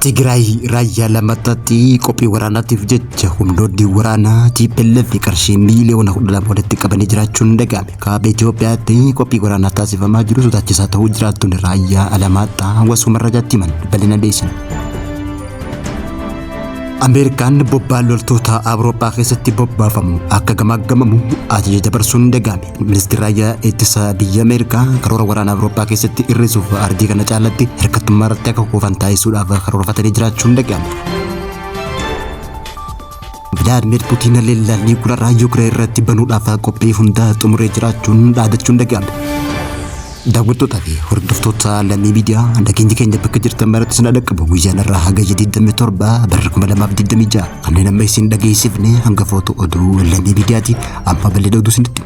Tigraay raayyaa lammattaatti qophii waraanaatiif jecha humnoonni waraanaa TPLF qarshii miiliyoona 12 walitti qabanii jiraachuun dhaga'ame. Kaaba Itoophiyaatti qophii waraanaa taasifamaa jiru sodaachisaa ta'uu jiraattonni raayyaa Alamaaxaa wasuma rajaatti himan bal'ina dhiyeessan. Ameerikaan bobbaan loltoota Awurooppaa keessatti bobbaafamu akka gamaaggamamu ajaja dabarsuun dhaga'ame. Ministeerri raayyaa ittisa biyya Ameerikaa karoora waraana Awurooppaa keessatti hir'isuuf ardii kana caalatti hirkattummaa irratti akka kufan taasisuudhaaf karoorfatanii jiraachuun dhaga'ame. Vilaadimir Putiin haleellaa niwukilaraa Yuukireen irratti banuudhaaf qophii hundaa xumuree jiraachuun dhaadachuun dhaga'ame. Daawwattootaa fi hordoftoota Lammii Miidiyaa, nageenyi keenya bakka jirtan maratti isin dhaqqabu. Guyyaan irraa hagayya 27 bara 2026 kanneen amma isin dhageessifne hangafoota oduu Lammii Miidiyaati. Amma bal'ina oduu isinitti.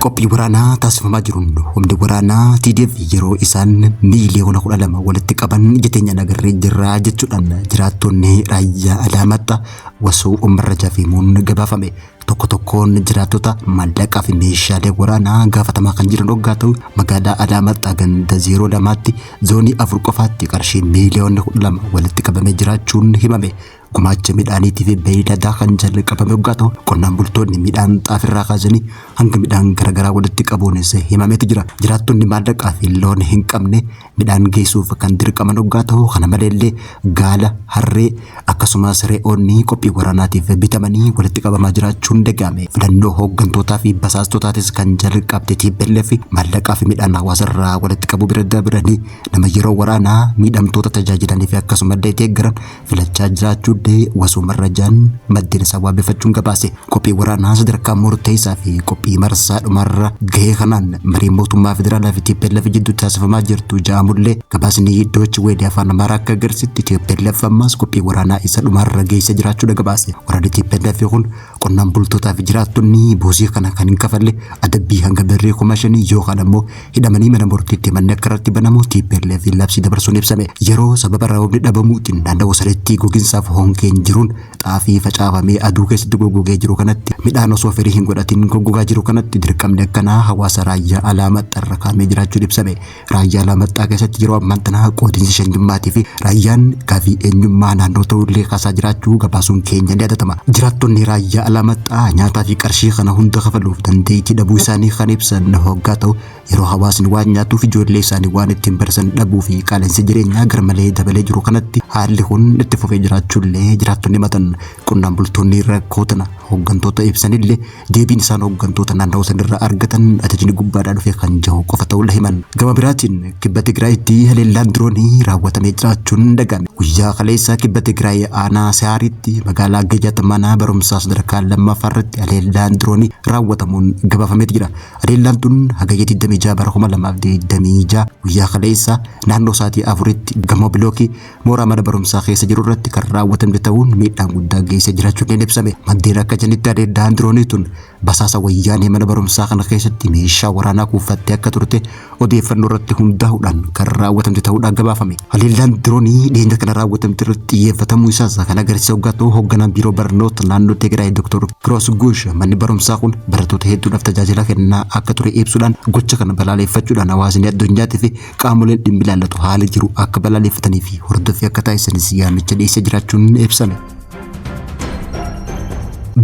Qophii waraanaa taasifamaa jiruun humni waraanaa TDF yeroo isaan miiliyoona 12 walitti qaban ija teenyaan agarree jirra jechuudhaan jiraattonni raayyaa Alaamaxxa wasoo umarra jafiimuun gabaafame. Tokko tokkoon jiraattota maallaqaa fi meeshaalee waraanaa gaafatamaa kan jiran hoggaa ta'u, magaalaa Alaamaxxa ganda 02tti zoonii 4 qofaatti qarshii miiliyoonni 12 walitti qabamee jiraachuun himame. Gumaacha midhaaniitii fi beeyladaa kan jalqabame hoggaa ta'u, qonnaan bultoonni midhaan xaafirraa kaasanii hanga midhaan garaagaraa walitti qabuunis himameetu jira. Jiraattonni maallaqaa fi loon hin qabne midhaan geessuuf kan dirqaman hoggaa ta'u, kana maleellee gaala, harree akkasumas re'oonni qophii waraanaatiif bitamanii walitti qabamaa jiraachuun dhaga'ame. Filannoo hooggantootaa fi basaastotaatis kan jalqabde TPLF maallaqaa fi midhaan hawaasarraa walitti qabuu bira dabranii nama yeroo waraanaa miidhamtoota tajaajilanii fi akkasumallee deeggaran filachaa jiraachuullee wasuumarra jaan maddeen isaa waabeffachuun gabaase. Qophii waraanaa sadarkaa murteessaa fi qophii marsaa dhumarra gahee kanaan marii mootummaa federaalaa fi TPLF jidduutti taasifamaa jirtu ja'amullee, gabaasni Doochi Weelii afaan Amaaraa akka agarsiitti TPLF ammas qophii waraanaa isa dhumarra geessee jiraachuudha gabaase. Waraanni TPLF kun qonnaan bultootaa fi jiraattonni buusii kana kan hin kafalle adabbii hanga birrii 5,000 yookaan ammoo hidhamanii mana murtiitti manni akka irratti banamu TPLF labsii dabarsuun ibsame. Yeroo sababa roobni dhabamuutiin naannawaa sanitti goginsaaf hongeen jiruun xaafii facaafamee aduu keessatti goggogee jiru kanatti, midhaan osoo firii hin godhatin goggogaa jiru kanatti, dirqamni akkanaa hawaasa raayyaa Alaamaxxaa irra kaa'amee jiraachuun ibsame. Raayyaa Alaamaxxaa keessatti yeroo ammaan tana qoodinsi shanyummaatii fi raayyaan gaafii eenyummaa naannoo ta'ullee kaasaa jiraachuu gabaasuun keenya ni yaadatama. Jiraattonni raayyaa Alaamaxxaa nyaataa fi qarshii kana hunda kafaluuf dandeettii dhabuu isaanii kan ibsan hoggaa ta'u, yeroo hawaasni waan nyaatuuf ijoollee isaanii waan ittiin barsan dhabuu fi qaala'insi jireenyaa garmalee dabalee jiru kanatti haalli kun itti fufee jiraachuullee jiraattonni himatan. Qonnaan bultoonni rakkoo tana hooggantoota ibsanillee deebiin isaan hooggantoota naannawaa sanirraa argatan ajajni gubbaadhaa dhufe kan jiru qofa ta'uu himan. Gama biraatiin kibba Tigraayitti haleellaan diroonii raawwatamee jiraachuun dhaga'ame. Guyyaa kaleessa kibba Tigraay aanaa Saariitti magaalaa Gajat mana barumsaa sadarkaa lammaffaa irratti haleellaan diroonii raawwatamuun gabaafameetu jira. Haleellaan tun hagayya 26 bara 2026 guyyaa kaleessa naannoo sa'aatii 4tti gamoo bilookii mooraa mana barumsaa keessa jiru irratti kan raawwatamte ta'uun miidhaan guddaa geessee jiraachuun ni ibsame. Maddeen akka jedhanitti haleellaan diroonii tun basaasa wayyaanee mana barumsaa kana keessatti meeshaa waraanaa kuufattee akka turte odeeffannoo irratti hundaa'uudhaan kan raawwatamte ta'uudhaan gabaafame. Haleellaan diroonii dhiyeenya kana raawwatamte irratti xiyyeeffatamuu isaas kan agarsiisa hoggaa ta'u, hoogganaan biiroo barnoota naannoo Tigraay Dr. Kiroos Guush manni barumsaa kun barattoota hedduudhaaf tajaajila kennaa akka ture ibsuudhaan, gocha kana balaaleffachuudhaan hawaasni addunyaatii fi qaamoleen dhimmi ilaallatu haala jiru akka balaaleffatanii fi hordoffii akka taasisanis yaamicha dhiyeessee jiraachuun ibsame.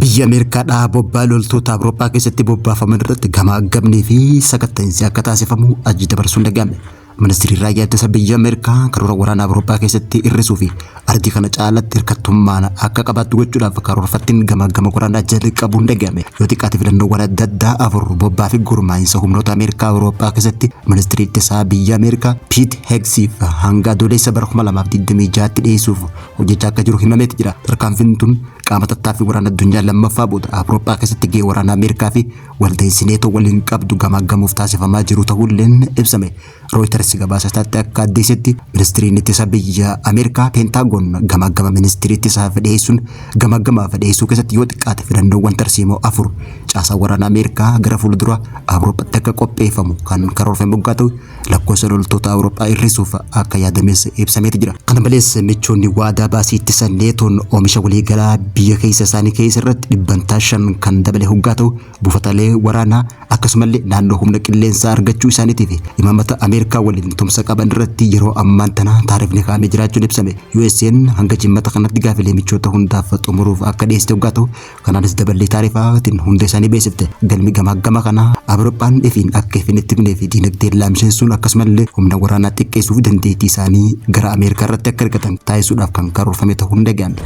Biyya Ameerikaadhaa bobbaa loltoota Awurooppaa keessatti bobbaafaman irratti gamaagamnii fi sakatta'insi akka taasifamu ajaja dabarsuun dhaga'ame. Ministeerri raayyaa ittisa biyya Ameerikaa karoora waraana Awurooppaa keessatti hir'isuu fi ardii kana caalatti hirkattummaan akka qabaattu gochuudhaaf karoorfattiin gamaagama waraanaa jalqabuun dhaga'ame. Yoo xiqqaate filannoowwan adda addaa afur bobbaa fi gurmaa'insa humnoota Ameerikaa Awurooppaa keessatti ministeerri ittisaa biyya Ameerikaa Piit Heegsiif hanga adoolessa bara 2026tti dhiyeessuuf hojjechaa akka jiru himameeti jira. Tarkaanfiin tun qaama tattaaffii waraana addunyaa lammaffaa booda Awurooppaa keessatti gahee waraana Ameerikaa fi walta'iinsi Neetoo waliin qabdu gamaaggamuuf taasifamaa jiru ta'uulleen ibsame. Rooyiters gabaasa isaatti akka addeessetti ministiriin ittisa biyya Ameerikaa Peentaagoon Peentaagoon gamaagama ministirii ittisaaf dhiyeessuun gamaagamaaf dhiyeessuu keessatti yoo xiqqaate filannoowwan tarsiimoo 4 caasaa waraana Ameerikaa gara fuuldura Awurooppaatti akka qopheeffamu kan karoorfame waggaa ta'u lakkoofsa loltoota Awurooppaa hir'isuuf akka yaadames ibsameeti jira. Kana malees michoonni waadaa baasii ittisa neetoon oomisha waliigalaa biyya keessa isaanii keessa irratti 5% kan dabale hoggaa ta'u buufataalee waraanaa akkasumallee naannoo humna qilleensaa argachuu isaaniitiif imaammata Ameerikaa waliin tumsa qaban irratti yeroo ammaan tana taarifni kaa'amee jiraachuun ibsame. USA'n hanga jimmata kanatti gaafilee michoota hundaaf xumuruuf akka dhiyeessite hoggaa ta'u kanaanis daballee taarifaatiin hunda isaanii beeksifte. Galmi gamaagama kana Awurooppaan ifiin akka ifin itti himnee fi diinagdeen laamsheessuun akkasumallee humna waraanaa xiqqeessuuf dandeettii isaanii gara Ameerikaa irratti akka argatan taasisuudhaaf kan karoorfame ta'uun dhaga'ame.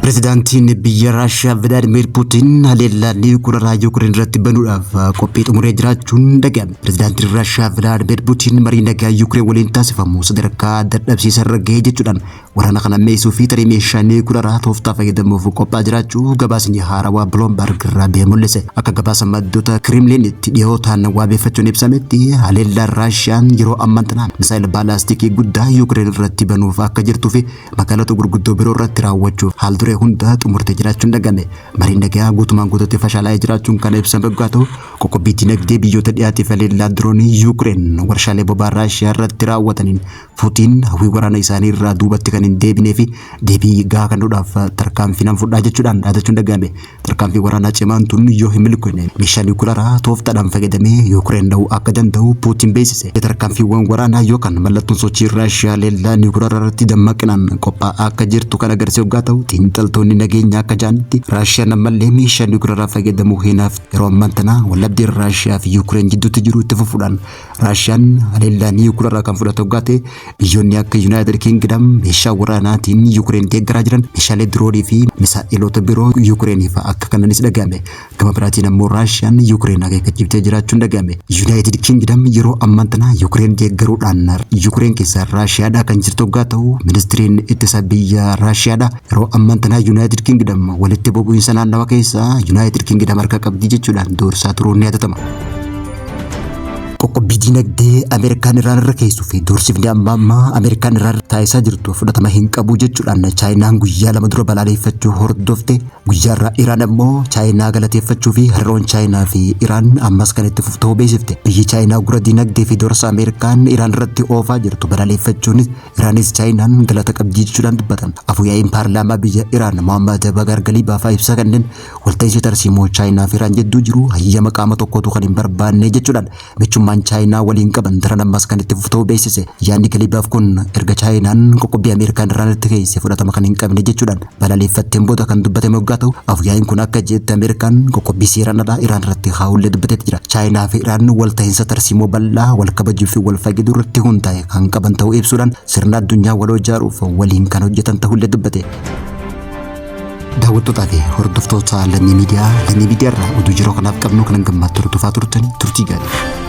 Pireezidaantiin biyya Raashiyaa Vilaadimiir Puutiin haleellaa niwukilaraa Yuukireen irratti banuudhaaf qophii xumuree jiraachuun dhaga'ame. Pireezidaantiin Raashiyaa Vilaadimiir Puutiin marii nagaa Yuukireen waliin taasifamu sadarkaa dadhabsiisaa irra gahee jechuudhaan waraana kana ammeessuu fi tarii meeshaa niwukilaraa tooftaa fayyadamuuf qophaa'aa jiraachuu gabaasni haarawaa Bloomberg irraa ba'ee mul'ise. Akka gabaasa maddoota Kirimliinitti dhiyoo ta'an waabeeffachuun ibsametti haleellaan Raashiyaan yeroo ammaan tana misaayila baalaastikii guddaa Yuukireen irratti banuuf akka jirtuu fi magaalota gurguddoo biroo irratti raawwachuuf haal duree hunda xumurtee jiraachuun dhagame. Mariin nagaa guutumaan guutuutti fashalaa'ee jiraachuun kan ibsame waggaa ta'u qoqqobbii dinagdee biyyoota dhiyaatiif haleellaa diroonii Yuukireen warshaalee boba'aa Raashiyaa irratti raawwataniin Puutiin hawwii waraana isaanii irraa duubatti kan hin deebinee fi deebii gahaa kennuudhaaf tarkaanfii nan fudhaa jechuudhaan dhaadachuun dhaga'ame. Tarkaanfii waraanaa cimaan tun yoo hin milkoofne meeshaa niwukilaraa tooftaadhaan fayyadamee Yuukireen dha'uu akka danda'u Puutiin beeksise. Tarkaanfiiwwan waraanaa yookaan mallattoon sochii Raashiyaa haleellaa niwukilaraa irratti dammaqinaan qophaa'aa akka jirtu kan agarsiisu waggaa ta'u xiinxaltoonni nageenyaa akka jedhanitti Raashiyaan ammallee meeshaa niwukilaraa fayyadamuu hin hafne. Yeroo ammaan tana wallabdeen Raashiyaa fi Yuukireen jidduutti jiru itti fufuudhaan Raashiyaan haleellaa niwukilaraa kan fudhatu waggaa ta'e biyyoonni akka Yuunaayitid Kingdom meeshaa waraanaatiin Yuukireen deeggaraa jiran meeshaalee diroonii fi misaa'eloota biroo Yuukireeniif akka kennanis dhaga'ame. Gama biraatiin ammoo Raashiyaan Yuukireen akeekkachiiftee jiraachuun dhaga'ame. Yuunaayitid Kingdom yeroo ammaan tana Yuukireen deeggaruudhaan Yuukireen keessaa Raashiyaadhaa kan jirtu waggaa ta'u ministiriin ittisa biyya Raashiyaadha. Yeroo ammaan tana Yuunaayitid Kingdom walitti bu'iinsa naannawa keessaa Yuunaayitid Kingdom harka qabdi jechuudhaan doorsaa turuun ni yaadatama. Qoqqobbii diinagdee Ameerikaan Iraan irra keessuu fi doorsifni amma ammaa Ameerikaan Iraan taasisaa jirtu fudhatama hin qabu jechuudhaan Chaayinaan guyyaa 2 dura balaaleffachuu hordofte. Guyyaa irraa Iraan ammoo Chaayinaa galateeffachuu fi hariiroon Chaayinaa fi Iraan ammas kan itti fufu ta'uu beeksifte. Biyyi Chaayinaa gura diinagdee fi doorsa Ameerikaan Iraan irratti oofaa jirtu balaaleffachuunis Iraanis Chaayinaan galata qabdii jechuudhaan dubbatan. Afuyaa'iin paarlaamaa biyya Iraan Mohammad Bagar Galibaafaa ibsa kanneen walta'iinsi tarsiimoo Chaayinaa fi Iraan jidduu jiru hayyama qaama tokkotu kan hin barbaanne jechuudhaan michummaan Chaayinaa waliin qaban daran ammas kan itti fufu ta'uu beeksise. Yaadni Galibaaf kun erga Chaayinaan qoqqobbii Ameerikaan Iraanitti keesse fudhatama kan hin qabne jechuudhaan balaaleffatteen booda kan dubbatame waggaa ta'u afuyaa'iin kun akka jedhetti Ameerikaan qoqqobbii seeraan alaa Iraan irratti kaa'ullee dubbateetti jira. Chaayinaa fi Iraan walta'iinsa tarsiimoo bal'aa wal kabajuu fi wal fayyaduu irratti hundaa'e kan qaban ta'uu ibsuudhaan sirna addunyaa waloo ijaaruuf waliin kan hojjetan ta'ullee dubbate. Daawwattootaa fi hordoftoota Lammii Miidiyaa, Lammii Miidiyaa irraa oduu yeroo kanaaf qabnu kanan gammaatti hordofaa turtan turtii gaarii.